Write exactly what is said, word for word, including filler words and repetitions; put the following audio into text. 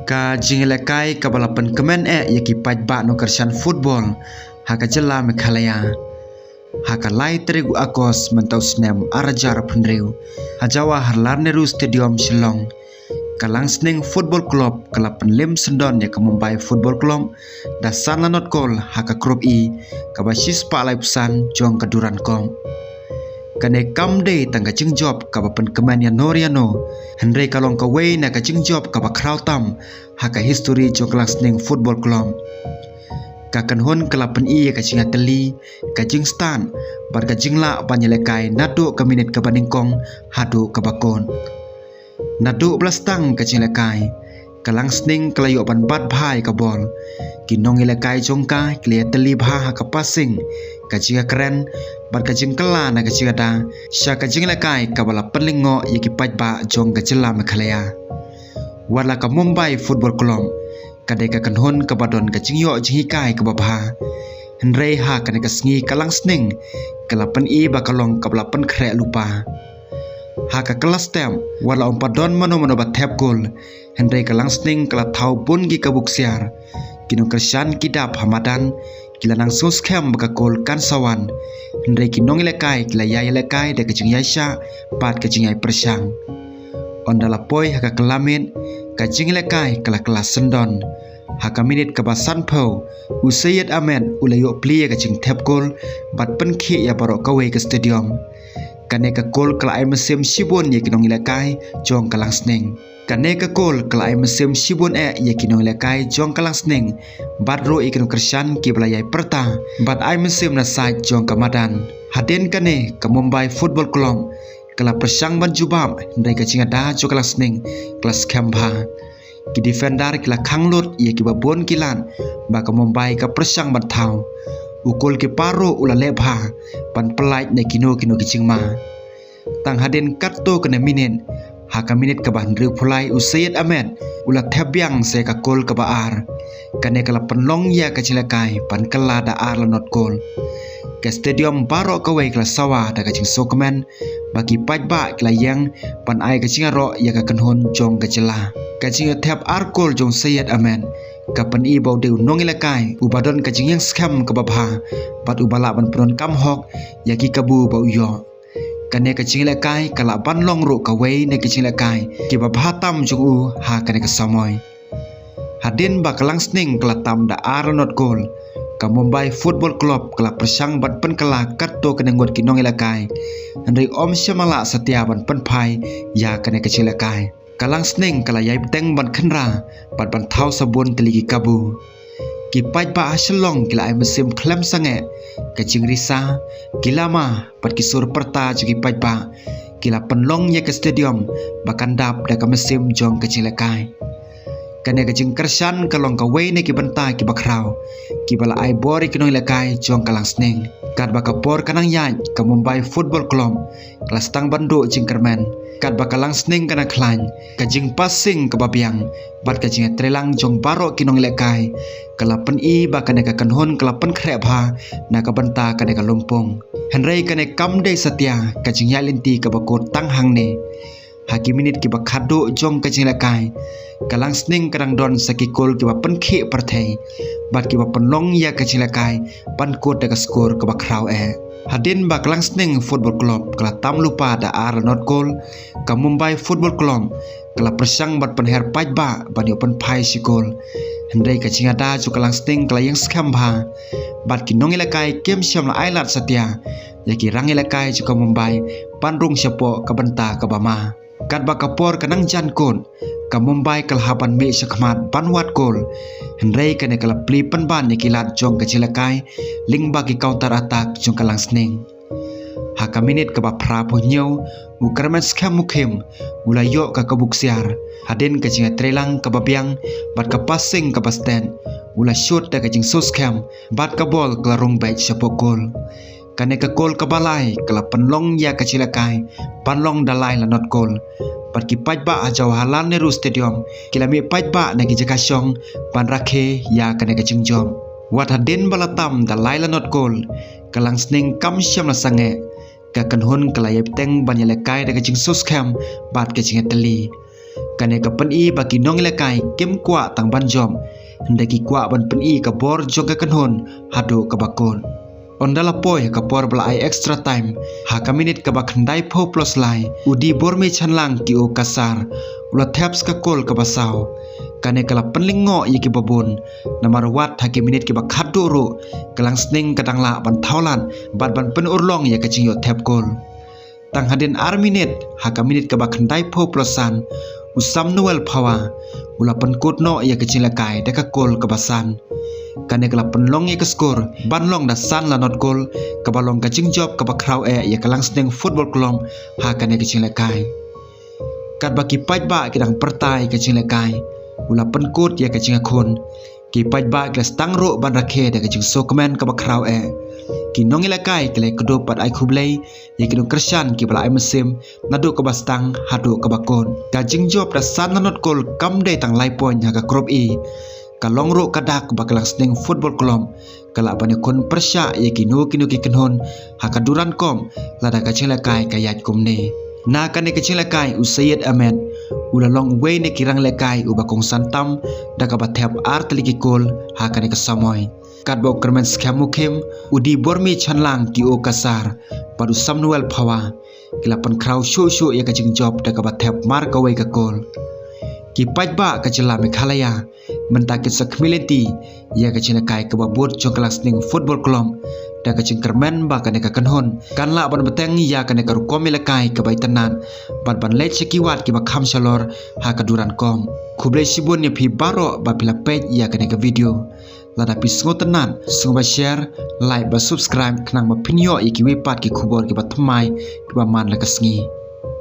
Ka jingïalehkai kaba la pynkmen eh ïa ki paidbah nongkyrshan football ha ka jylla Meghalaya. Ha ka lai tarik u Agos mynta u snem ar hajar arphew hynriew, ha Jawaharlal Nehru Stadium Shillong, ka Langsning Football Club ka la pynlem syndon ïa ka Mumbai Football Club da san la not kol ha ka Group E kaba shispah laiphew san jong ka Durand Cup. Kane kam dei tang ka jingjop kaba pynkmen ïano re ïano, hynrei ka long kawei na ka jingjop kaba khraw tam ha ka histori jong ka Langsning Football Club. Ka kynhun ka la pyni ïa ka jingïatylli, ka jingstad bad ka jinglah ban ïalehkai naduh ka minit kaba nyngkong haduh kaba kut. Naduh ba la sdang ka jingïalehkai, ka Langsning ka la ïoh ban bat bha ïa ka bol. Ki nongïalehkai jong ka ki la ïatylli bha ha ka passing, ka jingïakren bad ka jingkylla na ka jingada sha ka jingïalehkai kaba la pynlyngngoh ïa ki paidbah jong ka jylla Meghalaya. Wat la ka Mumbai Football Club ka dei ka kynhun kaba don ka jingïoh jinghikai kaba bha, hynrei ha kane ka sngi ka Langsning ka la pyni ba ka long kaba la pynkhreh lypa. Ha ka kylla step, wat la ym pat don mano mano ba thep kol, hynrei ka Langsning ka la thaw bun ki kabu ksiar. Ki nongkyrshan ki dap ha madan, ki la nang sngewskhem ba ka kol kan sa wan, hynrei ki nongïalehkai ki la ïai ïalehkai da ka jingïaishah bad ka jingïaipyrshang. Ynda la poi ha ka kylla miet, ka jingïalehkai ka la kylla syndon. Ha ka minit kaba sanphew, u Syed Ahmed u la ïoh plie ïa ka jingthep kol bad pynkhih ïa baroh kawei ka stadium. Kane ka kol ka la ai mynsiem shibun ïa ki nongïalehkai jong ka Langsning. Kane ka kol ka la ai mynsiem shibun eh ïa ki nongïalehkai jong ka Langsning bad ruh ïa ki nongkyrshan kiba la ïai pyrta bad ai mynsiem na side jong ka madan. Hadien kane ka Mumbai Football Club ka la pyrshang ban jubab, hynrei ka jingada jong ka Langsning ka la skhem bha. Ki defender ki la khang lut ïa kiba bun ki lad ba ka Mumbai ka pyrshang ban thaw. U goalkeeper ruh u la leh bha ban pyllait na kino kino ki jingma. Tang hadien katto katne minit, ha ka minit kaba hynriewphew lai u Syed Ahmed u la thep biang sa ïa ka kol kaba ar. Kane ka la pynlong ïa ka jingïalehkai ban kylla da ar la not kol. Ka stadium baroh kawei ka la sawa da ka jingsngewkmen ba ki paidbah ki la ïeng ban ai ka jingïaroh ïa ka kynhun jong ka jylla. Ka jingïathep ar kol jong Syed Ahmed ka pyni ba u dei u nongïalehkai uba don ka jingïeng skhem kaba bha bad uba lah ban pyndonkam hok ïa ki kabu ba u ïoh. Kane ka jingïalehkai ka lah ban long ruh kawei na ki jingïalehkai kiba bha tam jong u ha kane ka samoi. Hadien ba ka Langsning ka la tam da ar la not kol, ka Mumbai Football Club ka la pyrshang ban pynkylla katto katne ngut ki nongïalehkai, hynrei ym shym la lah satia ban pynphai ïa kane ka jingïalehkai. Ka Langsning ka la ïai bteng ban khynra bad ban thaw sa bun tylli ki kabu. Ki paidbah ha Shillong ki la ai mynsiem khlem sangeh. Ka jingrisa, ki lama bad ki sur pyrta jong ki paidbah ki la pynlong ïa ka stadium ba kan dap da ka mynsiem jong ka jingïalehkai. Kane ka jingkyrshan ka long kawei na ki bynta kiba khraw kiba la ai bor ïa ki nongïalehkai jong ka Langsning. Katba ka por ka nang ïaid, ka Mumbai Football Club ka la sdang ban duh jingkyrmen. Katba ka Langsning ka nang khlaiñ, ka jingpassing kaba biang bad ka jingïatreilang jong baroh ki nongïalehkai ka la pyni ba kane ka kynhun ka la pynkhreh bha na ka bynta kane ka lympung. Hynrei kane kam dei satia ka jingïaid lynti kaba kut tang hangne. Ha ki minit kiba khatduh jong ka jingïalehkai, ka Langsning ka dang don sa ki kol kiba pynkhih pyrthei bad kiba pynlong ïa ka jingïalehkai ban kut da ka skor kaba khraw eh. Hadien ba ka Langsning Football Club ka la tam lypa da ar la not kol, ka Mumbai Football Club ka la pyrshang ban pynher paidbah ban ïoh pynphai shi kol. Hynrei ka jingada jong ka Langsning ka la ïeng skhem bha bad ki nongïalehkai kim shym la ai lad satia ïa ki rangïalehkai jong ka Mumbai ban rung shapoh ka bynta kaba ma. Katba ka por ka nang jan kut, ka Mumbai ka la hap ban mih shakhmat ban wad kol. Hynrei kane ka la plie pynban ïa ki lad jong ka jingïalehkai lyngba ki counter attack jong ka Langsning. Ha ka minit kaba phraphew hynñiew, u kyrmen skhem Mukhim u la ïoh ka kabu ksiar. Hadien ka jingïatreilang kaba biang bad ka passing kaba stet, u la shoot da ka jingsngewskhem bad ka bol ka la rung beit shapoh kol. Kane ka kol kaba lai ka la pynlong ïa ka jingïalehkai ban long da lai la not kol. Bad ki paidbah ha Jawaharlal Nehru Stadium ki la mih paidbah na ki jaka shong ban rakhe ïa kane ka jingjop. Wat hadien ba la tam da lai la not kol, ka Langsning kam shym la sangeh. Ka kynhun ka la ïai bteng ban ïalehkai da ka jingsngewskhem bad ka jingïatylli. Kane ka pyni ba ki nongïalehkai kim kwah tang ban jop, hynrei ki kwah ban pyni ka bor jong ka kynhun haduh kaba kut. Ynda la poi ha ka por ba la ai extra time, ha ka minit kaba khyndai phew plus lai, u Dibormi Chanlang Kio Kasar u la thep sa ka kol kaba saw. Kane ka la pynlyngngoh ïa kiba bun, namar wat ha ki minit kiba khatduh ruh, ka Langsning ka dang lah ban thawlad bad ban pynurlong ïa ka jingïoh thep kol. Tang hadien ar minit, ha ka minit kaba khyndai phew plus san, u Samuel Phawa u la pynkut noh ïa ka jingïalehkai da ka kol kaba san. Kane ka la pynlong ïa ka skor ban long da san la not kol, kaba long ka jingjop kaba khraw eh ïa ka Langsning Football Club ha kane ka jingïalehkai. Katba ki paidbah ki dang pyrta ïa ka jingïalehkai, u la pynkut ïa ka jingïakhun. Ki paidbah ki la sdang ruh ban rakhe da ka jingsngewkmen kaba khraw eh. Ki nongïalehkai ki la ïakdup bad ai khublei ïa ki nongkyrshan kiba la ai mynsiem naduh kaba sdang haduh kaba kut. Ka jingjop da san la not kol kam dei tang lai point ha ka Group E. Ka long ruh ka dak ba ka Langsning Football Club ka lah ban ïakhun pyrshah ïa kino kino ki kynhun ha ka Durand Cup lada ka jingïalehkai ka ïaid kumne. Na kane ka jingïalehkai u Syed Ahmed u la long uwei na ki nongïalehkai uba kongsan tam da kaba thep ar tylli ki kol ha kane ka samoi. Katba u kyrmen skhem mukhim, u Dibormi Chanlang Kio Kasar bad u Samuel Phawa ki la pynkhraw shuh shuh ïa ka jingjop da kaba thep mar kawei ka kol. Ki paidbah ka jylla Meghalaya mynta kin sa khmih lynti ïa ka jingïalehkai kaba bud jong ka Langsning Football Club da ka jingkyrmen ba kane ka kynhun kan lah ban bteng ïa kane ka rukom ïalehkai kaba itynnad bad ban leit sha ki wad kiba kham shalor ha ka Durand Cup. Khublei shibun ïa phi baroh ba phi la peit ïa kane ka video. Lada phi sngewtynnad, sngewbha share, like bad subscribe khnang ba phin ïoh ïa kiwei pat ki khubor kiba thymmai kiba man la ka sngi.